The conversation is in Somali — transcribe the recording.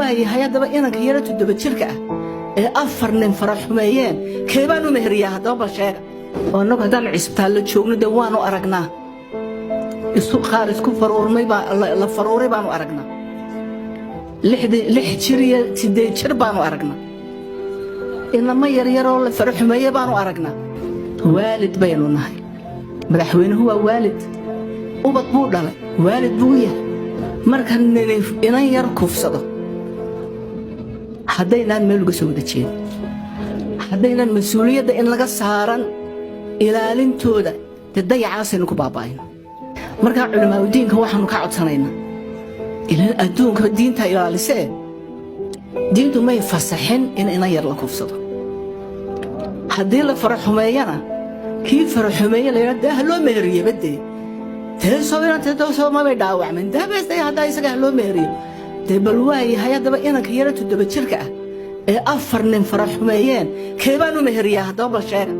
Waayahay, haddaba inanka yaro 7 jirka ah ee afar nin faraxumeeyeen, keebaan u meheriyaa haddaba? Bal sheega. Oo annagu haddaan cisbitaallo joogno, dee waanu aragnaa isu qaar isku faruurmay baa la faruuray baanu aragnaa. 6 jir iyo 8 jir baanu aragnaa. Inamo yaryaroo la faraxumeeye baanu aragnaa. Waalid baynu nahay. Madaxweynuhu waa waalid, ubad buu dhalay, waalid buu yahay. Marka nini inan yar kufsado, haddaynaan meel uga soo wada jeedin, haddaynan mas-uuliyadda in laga saaran ilaalintooda, dee dayacaasaynu ku baaba'ayno. Markaa culamaauddiinka waxaanu ka codsanaynaa, ilan adduunka diinta ilaalisee, diintu may fasaxin in inan yar la kufsado. Haddii la faraxumeeyana, kii faraxumeeye la yidhaha, dee ha loo meheriye badee. Dee soo inantasoo mabay dhaawacmin daabeste, haddaa isaga ha loo meheriyo. Dee bal waayahay, haddaba inanka yaro 7 jirka ah ee afar nin faraxumeeyeen, keebaan u meheriyaa haddaba? Bal sheega.